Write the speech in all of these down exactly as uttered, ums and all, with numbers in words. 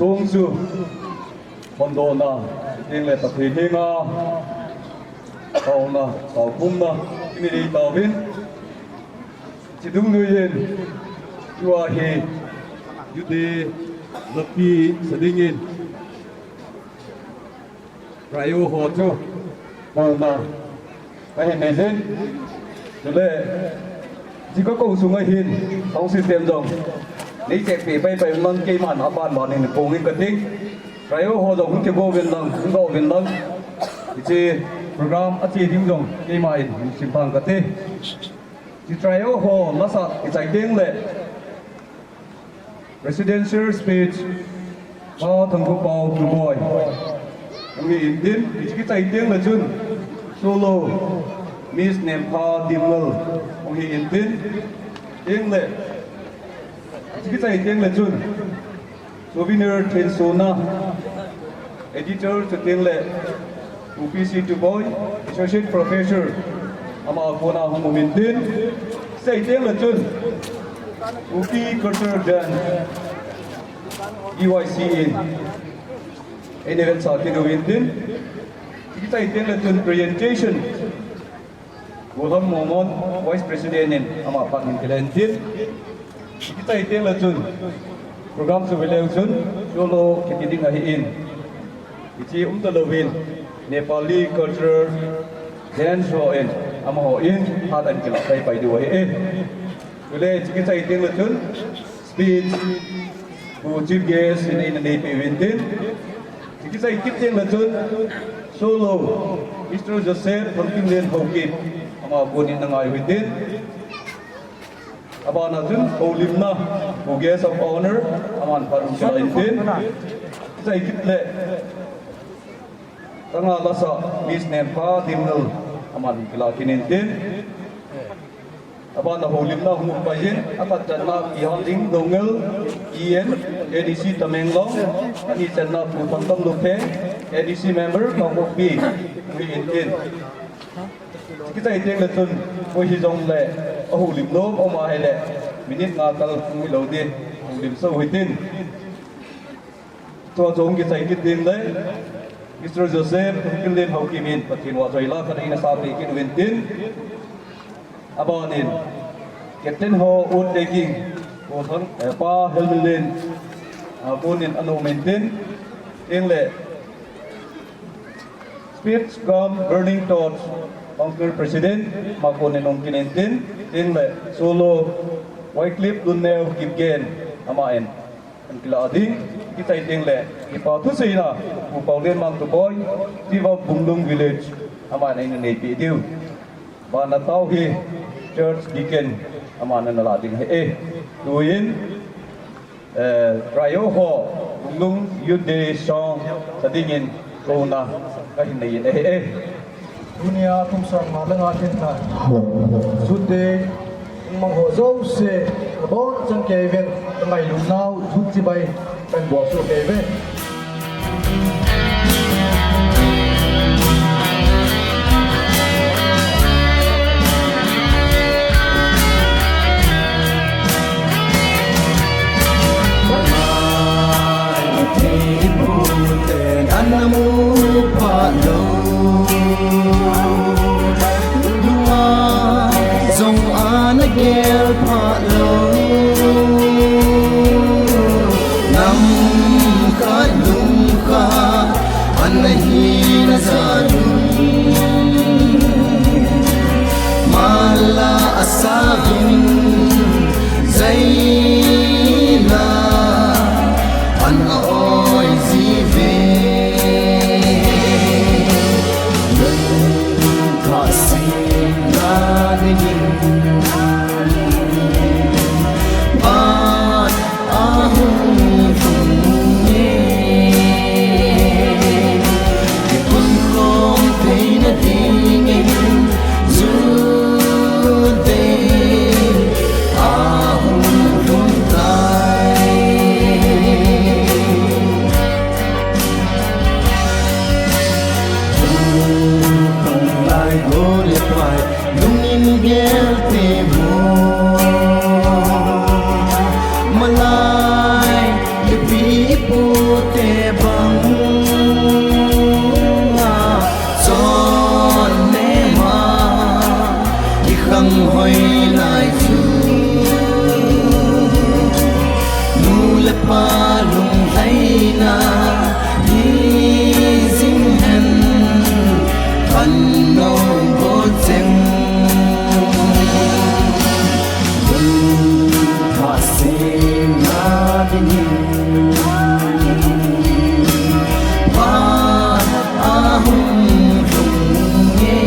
Tong chu, phondohna, teng le Pathen henga, taona, taokhumna, i nei tauvin. Chidung nuiyin, tua hi, Youth Day, lapi, sa dingin. Rai u ho chu, mangna, ka hin nei jin. Chule, chi ka ko sunga hin, sound system jong. Nei check pe pai pai man keiman aban ban in pong in ka ting. Rai u ho jong, hung ke go vin lang, hung go vin lang. Hiche program a che ding jong, keima in, hung sim pang ka te. Chi rai u ho, lasa, i chai teng le. Presidential speech, Pa Thangkhopao Tuboi. Hung hi intin, hiche kichai teng le chun, solo, Miss Nempha Dimngal. Hung hi intin, teng le, hiche kichai teng le chun, Souvenir Thensona, Editor chuteng le, Pu P C Tuboi, Associate Professor, ama a kona hung um intin, sei teng le chun, Pu P Cultural Dance, B Y C in, ei nei vetsah kit u intin, sei teng le chun presentation, Golhang Momon, Vice President in ama phat hin kile intin. Kichai teng le chun, program chu ve leu chun, solo kiti ding ahi in. Hiche um talouvin, Nepali cultural dance ho in, amaho in, phat ahin kila pai pai diu ahi e. Chule, hiche kichai teng le chun, speech, Pu Chief Guest in eina nei peh uvin tin. Hiche kichai kit teng le chun, solo, Mister Joseph Thangtinlen Haokip, ama a konin na ngai uvin tin. Abana chun, houlimna, Pu Guest of Honor, aman phat hung kila intin. Kichai kit le, tanga lasa, Miss Nempha Dimngal, aman hung kila kit intin. Abana houlimna hung pai in, akhat channa Pi Harding Doungel, E N, A D C Tamenglong, ani channa Pu Thangkam Lupeng, A D C member, Kangpokpi, hung intin. Kichai teng le chun, koi hijong le, ahoulim nom, aum ahile, minute nga kal hung hilou din, houlim sah u hitin. Tua chun kichai kit ding le, Mister Joseph Thangtinlen Haokip in Pathen vahchoi la khat eina sampeh kit uvin tin. Abanin, Captain ho oath taking, Pu Thang, eh, Pa Helminlen, ah, konin ana um intin. Teng le, Speech cum Burning Torch, Council President, ama konin um kit intin. Teng le, solo, Wycliffe Lunneo Kipgen, aman. Ahin kila ding, kichai teng le, kipa thuseina, Pu Paolenmang Tuboi, Chief of Bunglung Village, aman eina neipeh diu. Bana tao hi, Church Deacon, aman ana la ding ahi e. Tuin, eh, rai u ho, Bunglung Youth Day song, sa dingin, kouna, kahin nei in ahi e. Tunia kum sang nga le nga thim na. Hello. Youth Day, mang ho jouse, abonchauva kei ven, ka ngailut nau, Youth chibai, kahin bol soh kei ven. Thei bu ten ana mu pha lou. Lung'a jong ana gel pha lou. Nam khat lung khat ana hina jal un. Mala asavin jaila ana oi jiuve. Lungkha singna dingin. Phat ahung lhung e. Kipunkhom Pa lunglhaina hi jing hen, khannom go cheng. Lungthah seng na dingin, Pa ahung lhung e.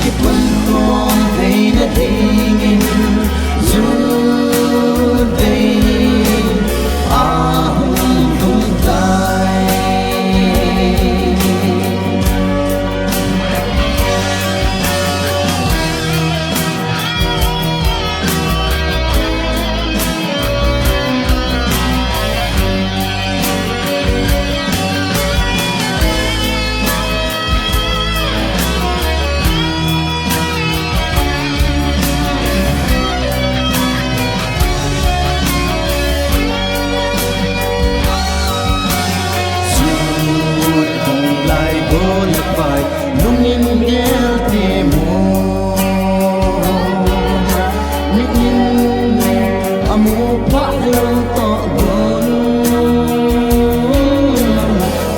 Kipunkhom theina dingin, Jude ahung lhung tai. Sut hung lai go le pai, lungin gel te mo. Mit in amu pha lou toh gon.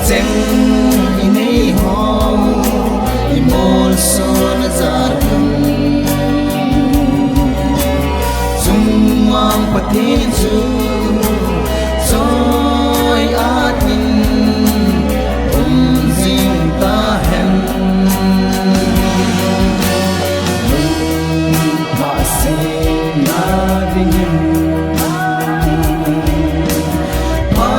Cheng i nei ho, i molso na jat un. Chungmang Pathen chu, choi at in, um jing ta hen. Lungthah seng na dingin, Pa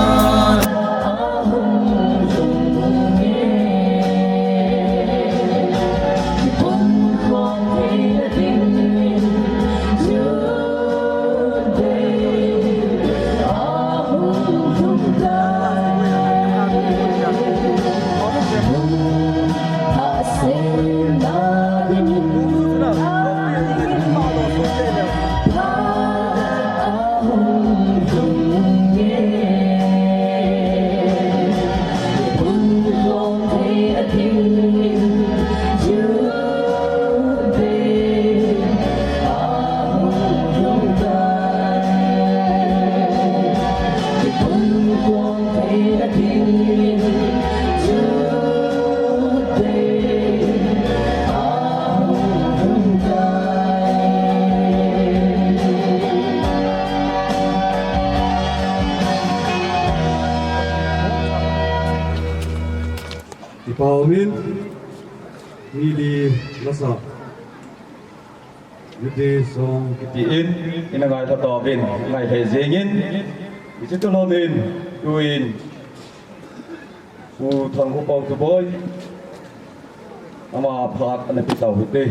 Kipa umin, mi li lasa. Mite song kiti in, ina ngailha tauvin, ngailha jingin, ichi tulon in, tuin, Pu Thangkhopau Tuboi, ama phat ana pe tau hite.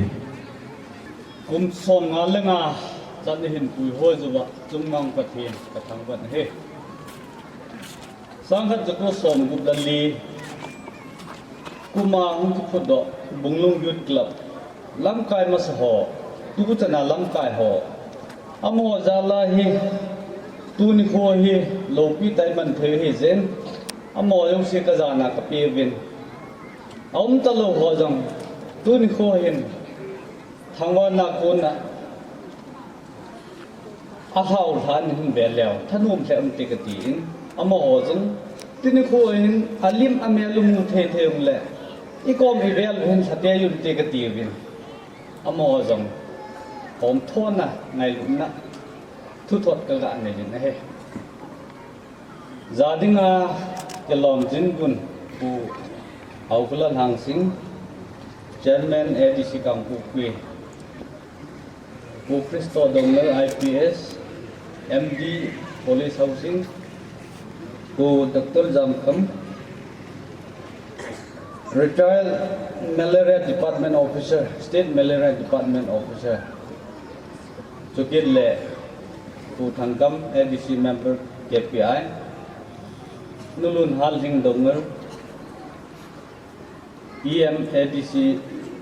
Kum som nga le nga, chan ni hin pui hoi juva, Chungmang Pathen, ka thangvah e. Sangkhat jako som gup le li, kuma hung kiphutdoh, Bunglung Youth Club, lamkai masa ho, tuchana lamkai ho. Amaho jal a hi, tuni kho hi, loupi tah in man thei hi jeng, amaho jouse ka jana ka pe uvin. Aum talou ho jong, tuni kho hin, thangvahna kona, alhau lhan hin ve leu, thanom lheh un te kati in, amaho jong, tuni kho hin, alim amel u mu thei thei ung le, i kom i vel u hin lha tei un te kati uvin, amaho jong, homthona, ngailutna, thuthot ka ga nei in ahi. Jadinga kilom jing gun Pu Haokholal Hangsing, Chairman A D C Kangpokpi, Pu Christo Doungel I P S, M D Police Housing, Pu Doctor Jamkham, Retired Malaria Department Officer, State Malaria Department Officer, chukit le Pu Thangkam A D C member K P I, Nu Lunhalhing Doungel, E M A D C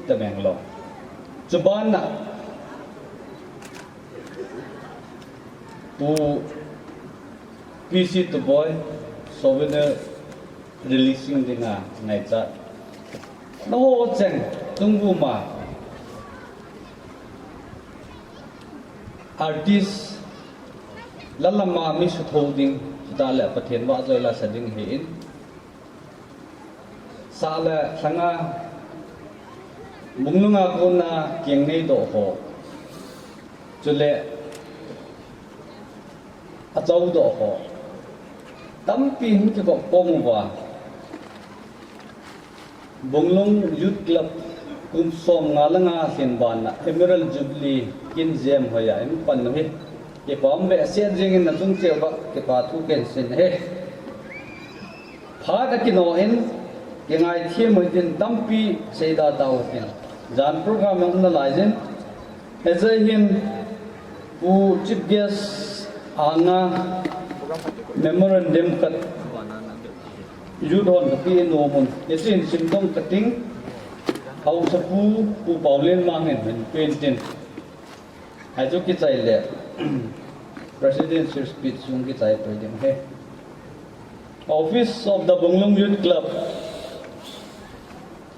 Tamenglong. Chubana Pu P C Tuboi, souvenir releasing dinga ngaichat. Naho cheng, tungvuma artist Lalama mi sutho ding, chutah le Pathen vahchoi la sa ding hi in. Sah le lhanga, Bunglunga kona keng nei doh ho. Chule, achau doh ho. Tampi hin kikop pom uva. Bunglung Youth Club kum som nga le nga hin bana Emerald Jubilee kin jem hoiya in pan u hi. Kipah um behseh jingin nachung cheh uva kipa thu kahin sei e. Phat akino in, kingaithem u hitin tampi seida tau hitin. Jan program jong um nalai jin. Hijeh hin, Pu Chief Guest anga memorandum khat youth hon kapeh nom un. Hiche hin simdoh kating. Haosapu, Pu Paolienmang in hin pen tin. Hichu kichai le President's speech jong kichai poi ding ahi. Office of the Bunglung Youth Club,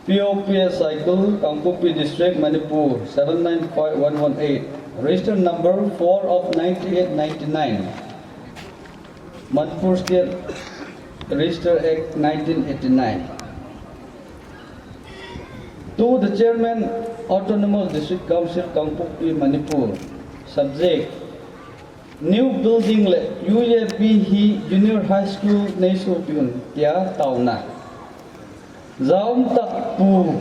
P O P S Saikul, Kangpokpi District, Manipur, seven nine five one one eight, register number four of ninety-eight ninety-nine, Manipur State Register Act nineteen eighty-nine. To the Chairman, Autonomous District Council, Kangpokpi, Manipur, subject, new building le U A B hi Junior High School neisohpeh un tia taona. Jaum tah Pu,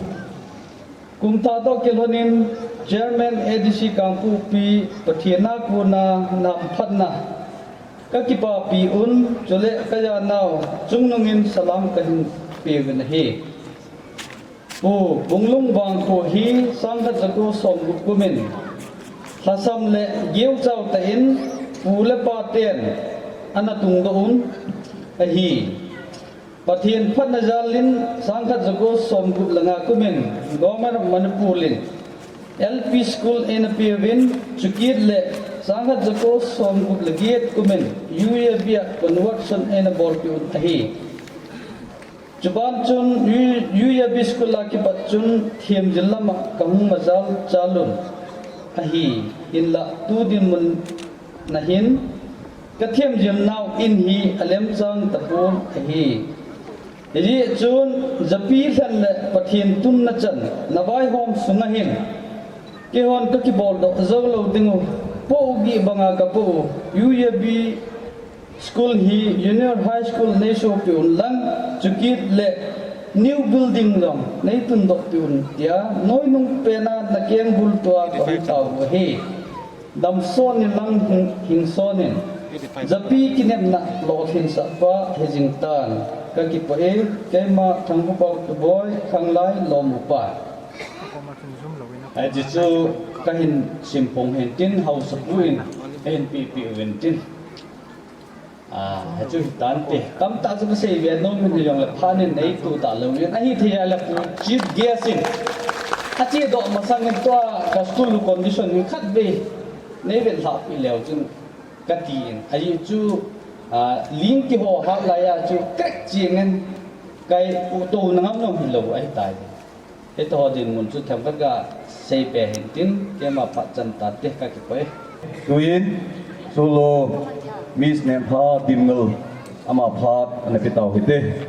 kumthah toh kilhonin Chairman A D C Kangpokpi, Pathen a kona namphatna kakipapi un, chule kajanau chungnungin salam kahin peuvin ahi. Pu, Bunglung vangkho hi sangkhat jako somgup kumin lhasam le geuchau tah in pu le paten ana tungdoh un ahi. Pathen phatna jalin sangkhat jako somgup le nga kumin Government of Manipur in L P School eina peuvin, chukit le sangkhat jako somgup le get kumin U A B a conversion eina bolpeh un ahi. Chuban chun U-, U A B School a kipat chun themjil lama kahung majal chalun ahi. Hinlah tu dinmun na hin kathemjil nau in hi alemchang tapon ahi. Hijeh chun japi lhen le Pathen tunna chan navaihom sunga hin keihon kakiboldoh joulou dingu, poh u gih banga kapoh u, U A B School hi Junior High School neisohpeh un lang, chukit le new building jong neitundohpeh un tia noinung pena nakengbul tua kahung tao u ahi. Damson in lang hing, hingson in. Japi kinepna lolhinsah pa hijing tan. Kakipah e, keima Thangvahpao Tuboi, Khanglai lom upa. Hiche chu kahin simphong hintin, haosapu in ahin pehpeh uvin tin. Ah, hichu hitante. Tamtah chu kasei ve nom in hijongle phat in neito talou in. Ahithei a le Pu Chief Guest in achedoh masangin tua ka school condition hi khatvei neivetlhah peh leu chun kati in. Ajeh chu, ah, ling kiho hat laiya chu crack chengin kaitouna ngam nom hilou ahitai. Hitoh dinmun chu themkhat kaseipe hintin, keima phat chan tante, kakipah e. Tuin, Solo, Miss Nemtha Dimngul, ama phat ana pe tau hite.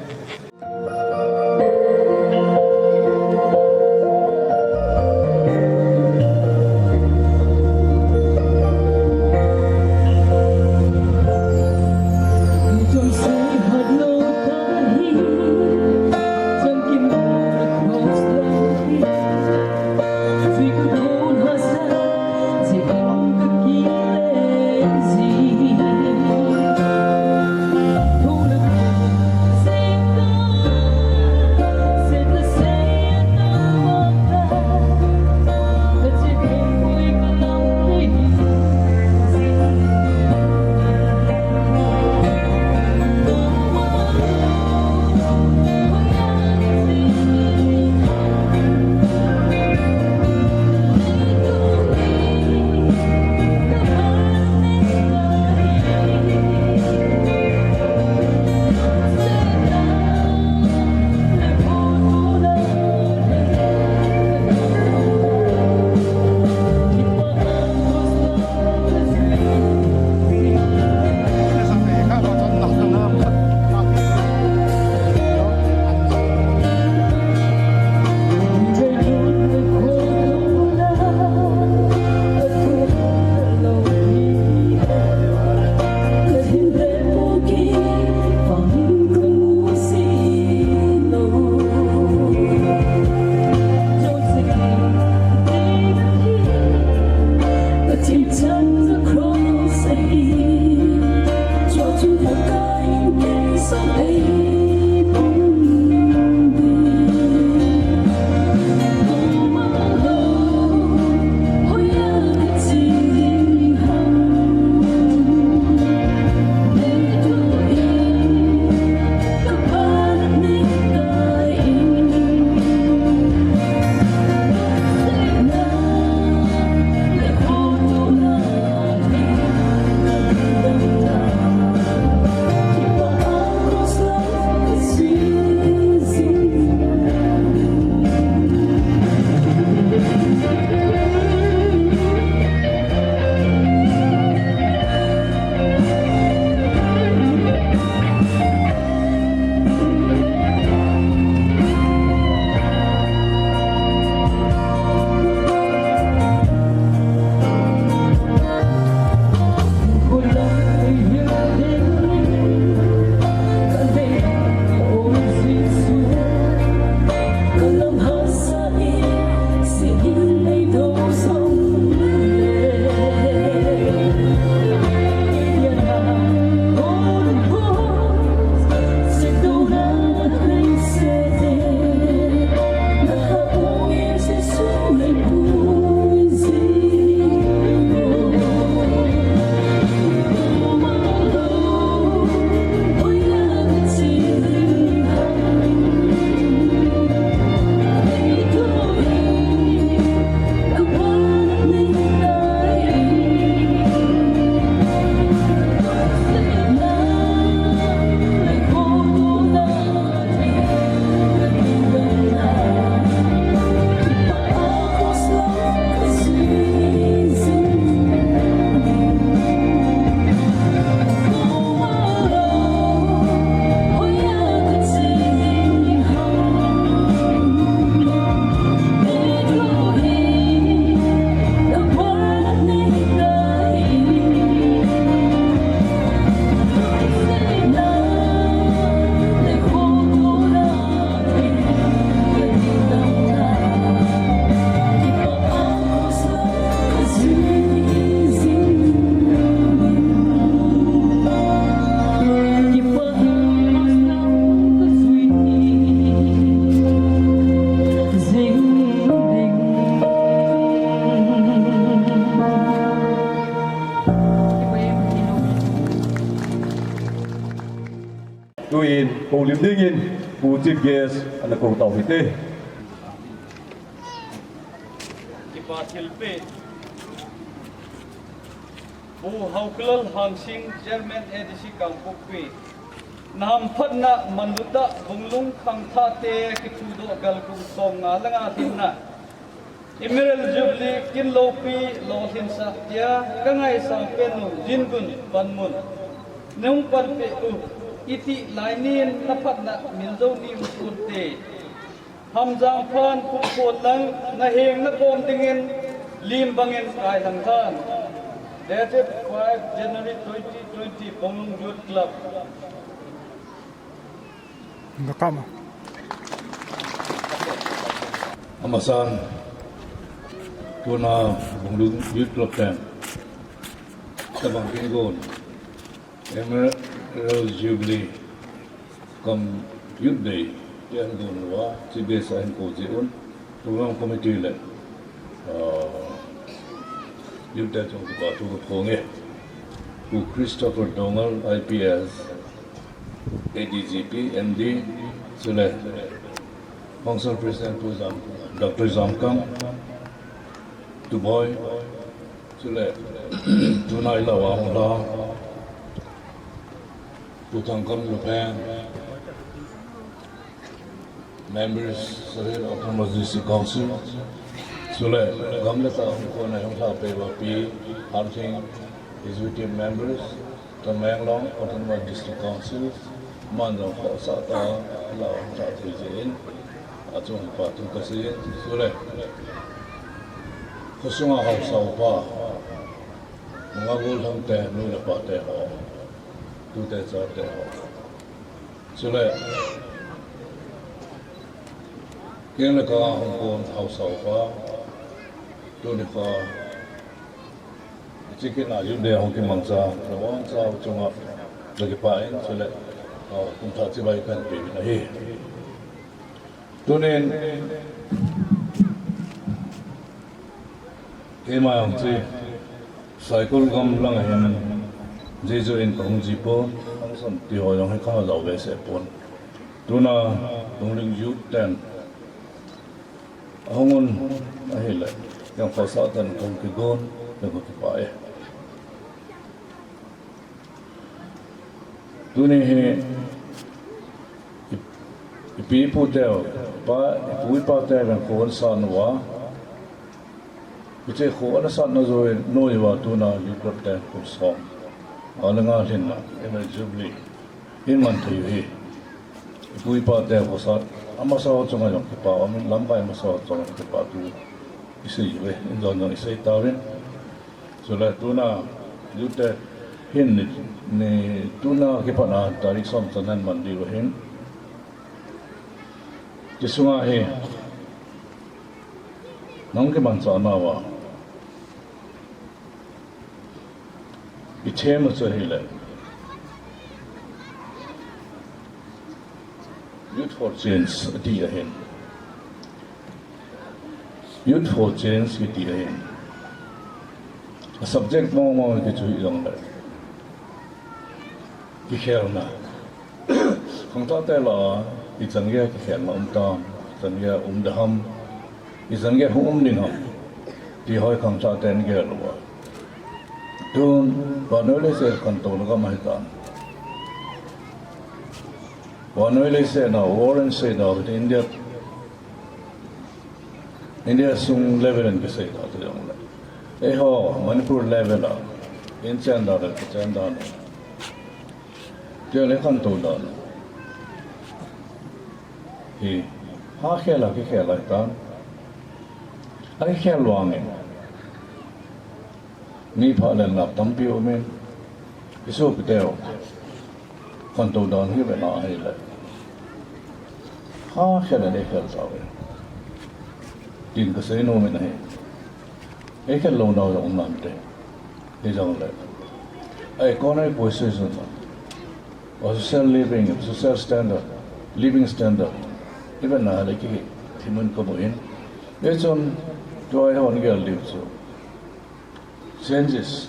Tuin, houlim dingin, Pu Chief Guest, ana kou tau hite. Kipa thilpeh. Pu Haokilal Hangsing, Chairman A D C Kangpokpi. Nahamphatna manluta Bunglung khangthahte kithudoh galkung somnga le nga lhinna. Emerald Jubilee kin loupi lolhinsah tia kangaisang pennu Jingun Panmun. Nahung panpeh u iti lainin naphatna miljou ni u sunte. Hamjang phan pumkhon lang naheng nakom dingin lim bangin kailhang than. Dated five January twenty twenty, Bunglung Youth Club. Nakama. Amasan, tuna Bunglung Youth Club ten. Tabang kin gon. Emerald Jubilee cum Youth Day, tia hin gon uva, Chief Guest a hin kou jeh un, Program Committee le, ah, Youth Day chung kipa thu kaphong e. Pu Christopher Doungel, I P S, A D G P, M D, chule, Council President Pu Jam, Doctor Jamkang, Tuboi, chule, tuna ilou a hung lha, Pu Thangkam Lupeng, Members, Sahel Autonomous District Council, chule, gam le tah hung kon a hung lhapeh uva Pi Harthing, Executive Members, Tamenglong Autonomous District Council, aman jong khohsah tah a la hung lha thei jeh in, achung kipa thu kasei in, chule, khosunga haosa upa, nungah gollhang te, nu le pa te ho, tute chate ho. Chule, keng le kang a hung kon haosa upa, tuni kha, hiche kin a Youth Day a hung kimangcha, nabonchau chunga, kakipah in, chule, ah, kum thah chibai kahin pe uvin ahi. Tunin, keima jong chu, Saikul gam lang a hin, Jesu in kahung ji pon, function ti ho jong hi kaha jao behseh pon. Tuna, Bunglung Youth ten, ahung un, ahile, jong khohsah tah in kahung kigon, jong kakipah e. Tuni hi, i, ipi ipu teu, pa, ipu ipa teu vang kho ana san uva. Hiche kho ana sanna joh in, noiuva tuna Youth Club ten kum som. A le nga lhinna, Emerald Jubilee. Hin man thei u hi. Ipu ipa teu khosat, amasa ho chunga jong kipa, amin lamkai amasa ho chunga jong kipa thu. Isei uve, in jong jong isei tauvin. Chule tuna, Youth Day hin ni, ni tuna kipat a tarik som chan nan man diu ahin. Ti sunga hi, nang kimanchah nauva, i theme u chu ahile, Youth for Change, ati ahin. Youth for Change kiti ahin. A subject mong mong kiti chu hijongle, kikhelna. Khangthah te lah a, ichan geiya kikhelna um tam, ichan geiya um ding ham, ichan geiya hung um ding ham, ti ho khangthah ten gel uva. Tun, vannoi leiset khantouna gam ahitan. Vannoi leiset a, war in sei da, India India sung level in kisei ta te jongle. Eiho, Manipur level a. In chen dan le, kichen dan le. Tile khantou dan. Hi, ha khel a kikhel ahitan. Akikhel vangin. Mi pha le nap tampi umin, isopi teu. Khantou dan hi vena ahile. Ha khel a eikhel tauve. Tin kasei nom in ahi. Eikhel lou nau jong um nante. Hijongle. A economic position. A social living, social standard, living standard. Ivet na le kithim in kamu in. Hichun, tua eihon gel diu chu. Changes.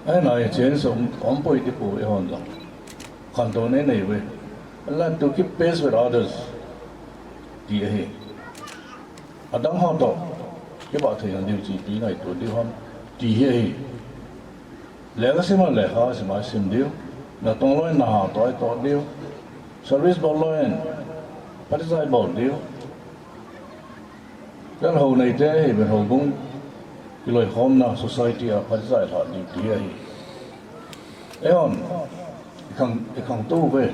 Ahinai change um, umpoi ti pu eihon jong. Khantouna nei uve. Learn to keep pace with others. Ti ahi. Adang ho toh kibah thei na diu chu ipi ngaito diu ham, ti hi ahi. Lekha sim a lekha sim a sim diu. Natong lou in naha toh itoh diu. Service bol lou in phatechan bol diu. Vel ho neite hi, vel houbung kiloikhomna society a phatechan lha diu ti ahi. Eihon, ikhang, ikhangtou uve.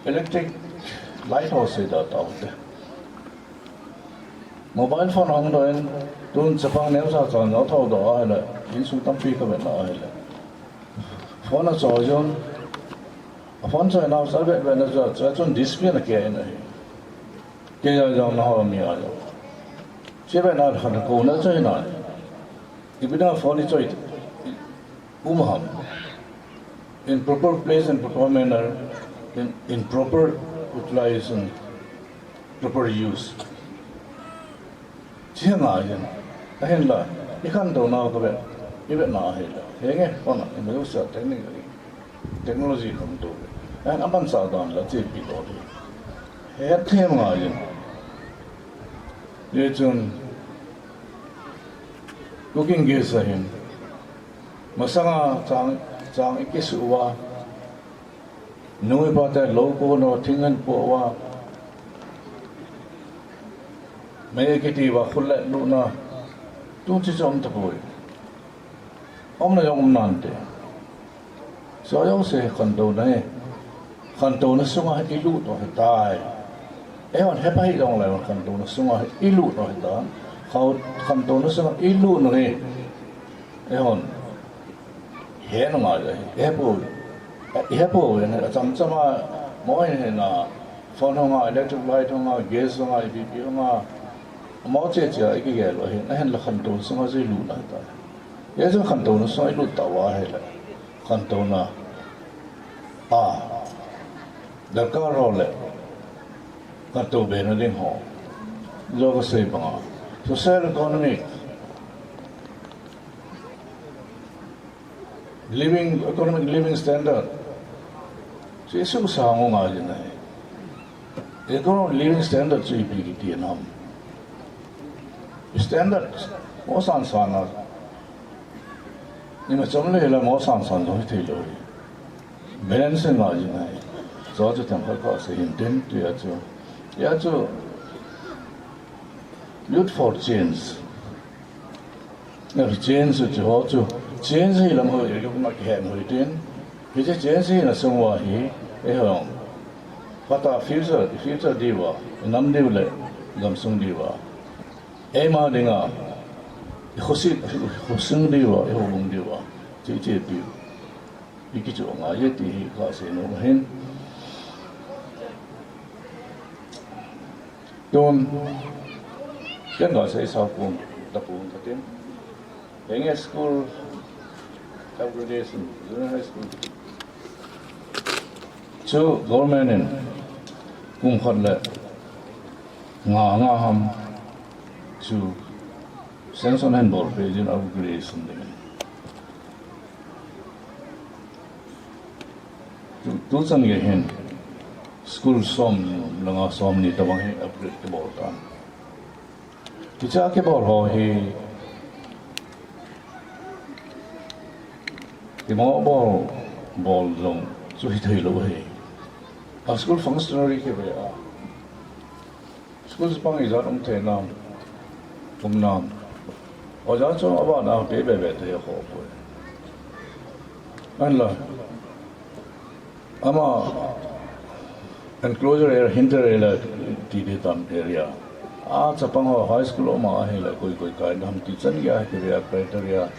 Electric light ho seida taute. Mobile phone hung doh in, tun chapang neocha cha neo thou doh ahile, insung tampi kavetna ahile, phone achoiyin, a phone choinau chu avet vetna chu, chuchun discipline akeh in ahi. Kei a jong, nangho mi a jong, che vetna khat kouna choi na. Ipi dinga phone ichoi um ham? In proper place and proper manner, in, in proper utilization, proper use. Che ngaiyin. Ahinla, ikhantounau kavet, ivetna ahile, henge, phone a, imajouse technique, technology khangtou ve. Ahin amanchah dan la chepi doh ding. Hetthem ngaiyin. Hichun cooking gas ahin, masanga chang, chang ikisuh uva, nu le pate lou kon uva, thing ahin po uva, mei akiti uva, khut le lutna, tuchi chu um tapoi. Umna jong um nante. Chujouse khantouna hi, khantouna sunga ilut u ahitai. Eihon hepha hijongle khantouna sunga ilut u ahitai. Khau, khantouna sunga ilut u hi, eihon he ngai ahi. Ihepoi, ihepoi, achamchama mo hin hina, phone ho nga, electric light ho nga, gas ho nga, ipi ipi ho nga, mo cheche a ikigel u ahin, ahinla khantouna sunga chu ilut u ahitai. Hichu khantouna sunga ilut tauva ahile, khantouna a darkar ho le khantou be na ding ho, jo kasei banga, social economic living, economic living standard chu isuhsang u ngai jin ahi. Economic living standard chu ipi kiti ham? Standard mo sansan a, ima chom le la mo sansan jong hithei lou hi. Balance ngai jin ahi. Chuchu themkhat kasei hin tin, tia chu, tia chu Youth for Change. Change chu, ho chu, change hi lam hoi, kihen hoi tin. Hiche change hina sung uva hi, eihon phatah a future, future diuva, nam diu le gamsung diuva, eima dinga, ikhosi, khosung diuva, ihoubung diuva, che, chepiu ikichoh ngai e ti hi kasei nom ahin. Tun, ken kasei sao pon, tapon katin. Henge school upgradation, junior high school chu government in kum khat le nga nga ham chu sanction ahin bolpeh jin upgradation dingin. Tu, tuchan gei hin school som le nga, som ni tobang hi upgrade kibol tan. Hiche a kibol ho hi, kimoh bol, bol jong chu hithei lou ahi. A school functionary kive a, school chapang ijat um thei nam, um nam, oja chu abana pe be be thei akhoh poi. Ahinla, ama enclosure area, hinter area ti ding tam area a chapang ho high school um a ahile koi koi kai nam ti chan gei a kive a criteria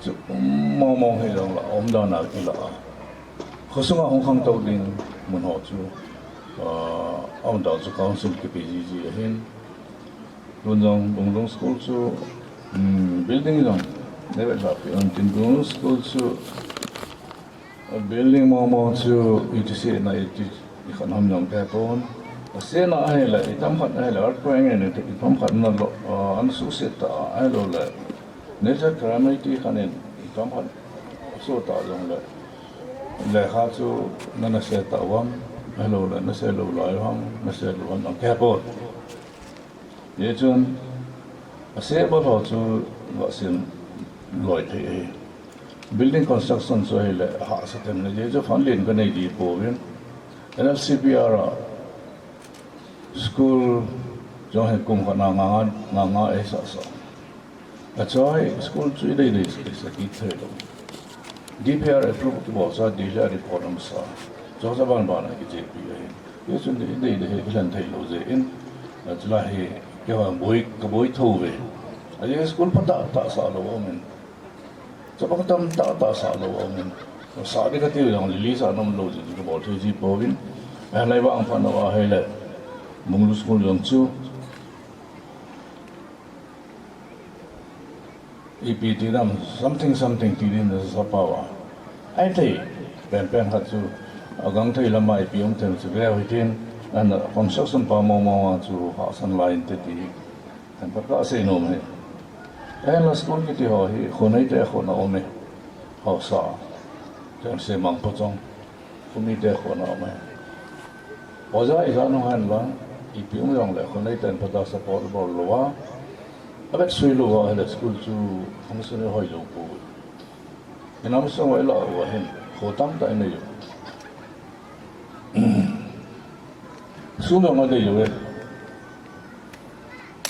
chu um mong mong hijongle umdan a kila a, khosunga hung khangtou ding mun ho chu, ah, aumdan chu council kipe jiji ahin. Tun jong Lunglung school chu, um, building jong neivet lhahpeh un tin, Lunglung school chu building mong mong chu iti sehna iti, ikhat ham jong kahepon. Asehna ahile, itam khat ahile, earthquake in itam khat ana lo, ah, ana suhset ta, ahiloule nature calamity khat in itam khat asuh ta jongle, Lekha chu na, na se tah uvam, ahilou le na se lou lai uvam, na se lou uvam, ang kihepon. Hichun, ase bol ho chu vasim loi thei ahi. Building construction chu ahile, hahsa them le, hichu fund len kanei ji pouvin. N L C P R a school jong hi kum khat na nga nga, nga nga eisah sah. Achoi school chu idei dei sa, sa kit thei lou. D P R approve kibol sa, D P R report um sa. Chu sa ban ban a kichepi ahi. Hichun idei dei hi kilan thei lou jeh in. Achulai hi keiho boi, kaboi thou ve. Ajeh school phatah tah sah lou umin. Chapang tamtah tah sah lou umin. Sa ding kati u jong lili sa nom lou jeh in kabol thei ji pouvin. Ahinla vang phat na ahile. Bunglu school jong chu. Ipi ti dam, something, something ti ding na sa pau a. Ahi thei, pen pen khat chu, agang thei lama ipi um them chu veu hitin, ana construction pa mong mong a chu hahsan lai inte ti, kan pa ka sei nom e. Ahinla school kiti ho hi, khonei te khona um e, haosa, tem se mang po chong. Khomite khona um e. Oja ijat nung hen lang, ipi um jong le, khonei ten phatah support bol lou a. Avet sui lou a, ahile school chu function hoi lou pou. Inam sung uva ilah uva hin, kho tamtah inei u. Sum jong adei u e.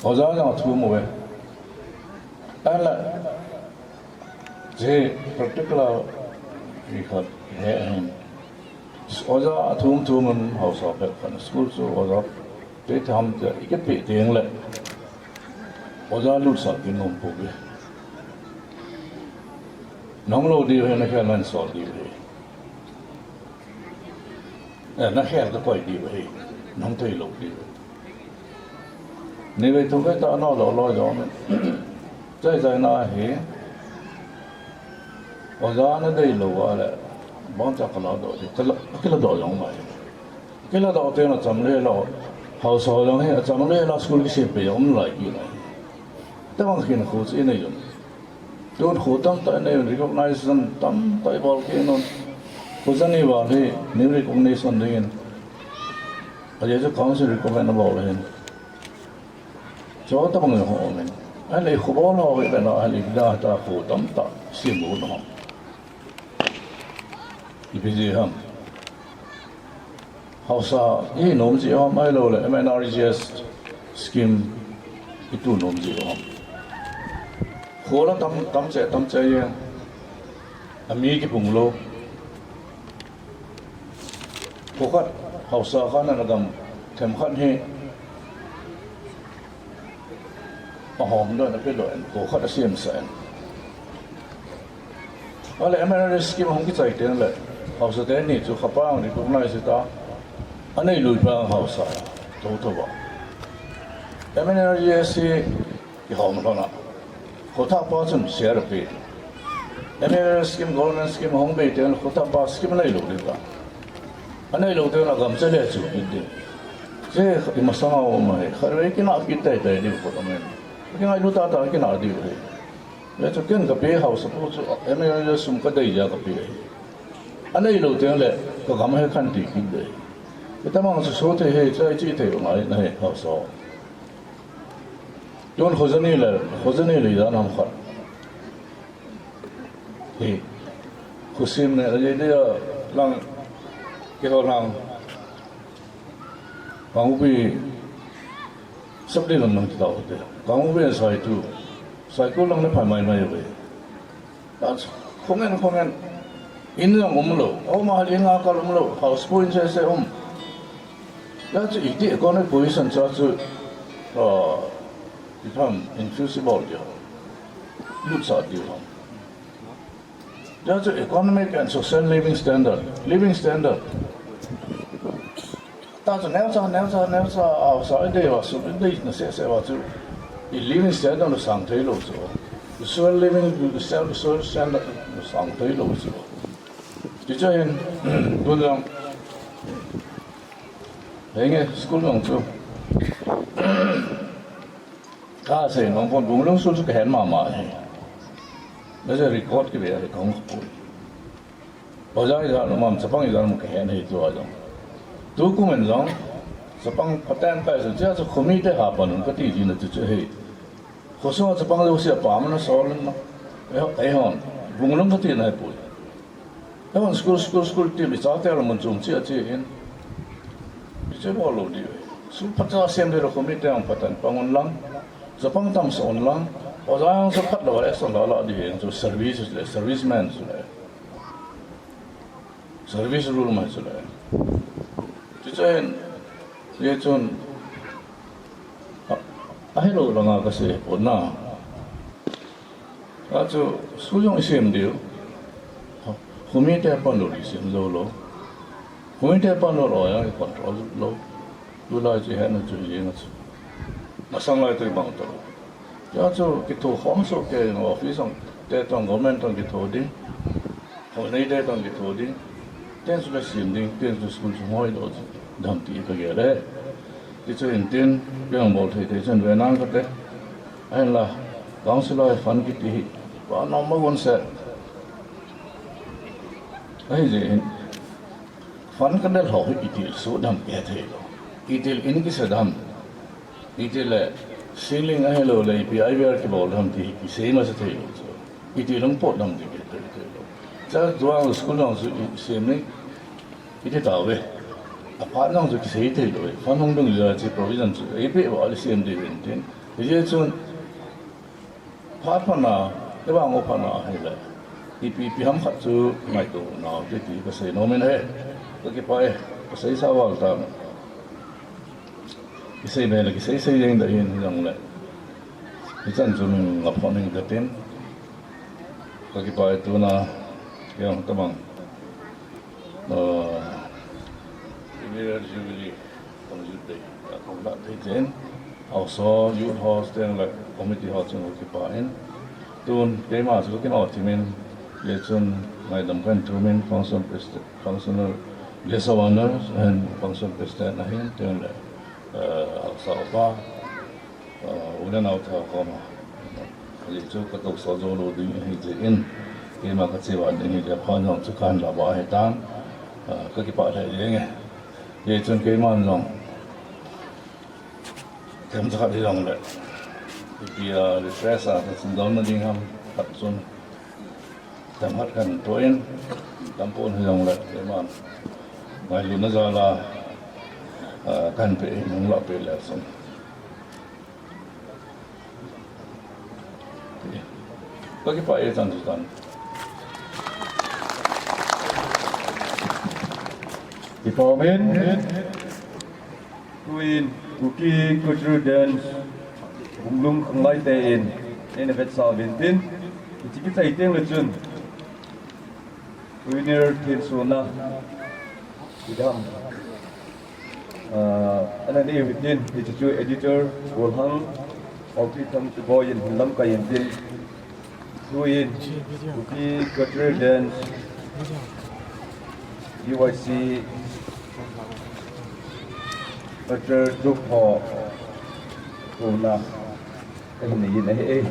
Oja jong athum uve. Ahinla, hiche practical a hi khat he ahin. Oja athum thum in haosa pet khat school chu oja pe tham te ikipeh teng le. Oja lutsah kinom pouve. Nahung lou diu ahi, nakhel nahin sol diu ahi. Eh, nakhel kakoi diu ahi, nahung thei lou diu. Nivei thum vei tah nalou lou jong. Chai chai na hi. Oja nadei lou a le. Bangcha kaladoh di. Kala, kiladoh jong mai. Kiladoh teng le acham le lou. Haosa jong hi acham le lou school kisem peh jong um lai kit lai. Tobang khin khu chu inei jong. Tun khu tamtah inei un, recognition tamtah ibol kit un. Khu jani val hi, new recognition dingin. Ajeh chu council recommend abol ahin. Chu tobang jong ho umin. Ahile khu bol ho hi le na, ahile da ta khu tamtah sem u na ho. Ipi jeh ham. Haosa, inom jeh u ham ahilou le, M N R E G S scheme, itu nom jeh u ham. Kho la tam, tam cheh, tam cheh jeng. Ami kipung lou. Kho khat, haosa khat in agam, themkhat hi. Ahom doh in apeh doh in, kho khat asemsah in. Ahile M N R E G S scheme ahung kichai teng le, haosa teni chu khapa ahung recognize ta, anei lui pa haosa, tho tho va. M N R E G S hi kihom lhon a, kho thah pa chun share apeh. M N R E G S scheme, government scheme ahung bei teng le, kho thah pa scheme anei lou ding ta. Anei lou teng le agam chale chu kit ding. Hiche hi masang a um ahi, khatvei kinah kit teitei diu khat um in. Kingailu tahtah kinah diu ahi. Hichu ken kape haosa pu chu M N R E G S sum kadei jeh a kape ahi. Anei lou teng le kagam hi khanti kit ding. Hitabang chu so thei hi, chai chi thei u ngai na hi haosa. Tun kho jani le, kho jani le ijat ham khat. Hi, kho sem ne, ajeh dia lang, keiho lang. Kangpokpi, Sapli lam lang ti tau te. Kangpokpi Saitu, Saikul lang le phai mai mai uve. That's khongen, khongen. In jong um lou. Aum ahile in a kal um lou. House pu in sese um. That's iti economic position chu, uh, become infeasible dia. Lutsah dia. That's economic and social living standard. Living standard. Tachu neocha, neocha, neocha, haosa idei uva, sum idei na sese uva chu. I living standard u sang thei lou chu. Social living, social standard u sang thei lou chu. Tichu hin, tun jong. Henge, school jong chu. Kasei nom pon, Bunglu school chu kahen mama ahi. Hiche record kive ahi kahung kha poi. Oja ijat um am, chapang ijat um kahe nahi tua jong. Tukum in jong, chapang phaten kai jong, chia chu khomi te hapan un kati jing na chu chu hi. Khosung chapang jouse a pa mana sol in na. Eihon, bunglung kati nahi poi. Eihon school, school, school ti mi chate la mun chung chia chia in. Iche bol lou di. School phat cha sem de lo khomi te ang patan pang un lang. Chapang tam sa un lang. Oja ang sa phat lo le sa la la di ang chu service le, serviceman chu le. Service rule mai chu le. Chuche hin, ye chun, a, ahilou langa kasei pon na. Achu, school jong isem diu. Khomi te pan lou isem jou lou. Khomi te pan lou lou ya control lou. Tulai chu hena chu jeng chu. Masang lai tu bang to. Achu, kitho khom so ke office ang, te tong government tong kitho ding. Hou nei te tong kitho ding. Ten chu le sim ding, ten chu school chu hoi lo chu. Dam ti ka gel e. Ti chu in tin, piang bol thei thei chun ve nang kate. Ahin la, council a fund kiti hi. Pa nom ma gon se. Ahi je hin. Fund ka del ho hi itil su dam ke thei lo. Itil in kisa dam. Itil le, ceiling ahilou le, ipi I V R kibol dam ti kisei masa thei lo chu. Itil long pot dam ti ke thei thei lo. Cha tuang school nang chu isem ni, iti tave. Aphat nang chu kisei thei lo. Fund hung dung ja chi provision chu, ipi wa le sem de ven tin. Ije chun, phat phat na, kibang u phat na hile. Ipi ipi ham khat chu ngaito nau te ti kasei nom in ahi. Ka kipah e, kasei sa val ta. Kisei be le, kisei sei jeng da in jong le. Hichan chu min ngap hon ning ka tin. Ka kipah e tuna, kei jong tabang. Ah, Silver Jubilee, kong Youth Day, ah, kong lah thei chen. Haosa, Youth House, teng le committee ho chun ka kipah in. Tun, keima chu kin o thimin, ye chun ngaidam kan thumin, Council President, Council Guest of Honor, and Council President ahin, teng le, ah, Haosa upa. Ah, u le nau tha koma. Ajeh chu ka tousah jou lou ding ahi jeh in, keima ka cheuva ding ahi jeh a phat jong chu kahin lah ba ahi tan. Ah, ka kipah lheh jeng e. Hijeh chun keiman jong themcha khat hijong le, ipi a refresh a ka chun donna ding ham khat chun. Themkhat kahin toh in, tampon hijong le, keiman ngailutna jal a, ah, kahin pe, nung lah pe le chun. Ka kipah e chan chu chan. Kipah men. Tuin Kuki Cultural Dance, Bunglung Khanglai te in, eina vetsah uvin tin, hiche kichai teng le chun, Pioneer thilsohna, idam, ah, ana nei uvin tin, hiche chu editor, Golhang, Paopi Thangchiboi in hin lamkai in tin, Tuin, Kuki Cultural Dance, U Y C, Cultural Group ho, tuna, kahin nei in ahi e.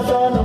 Son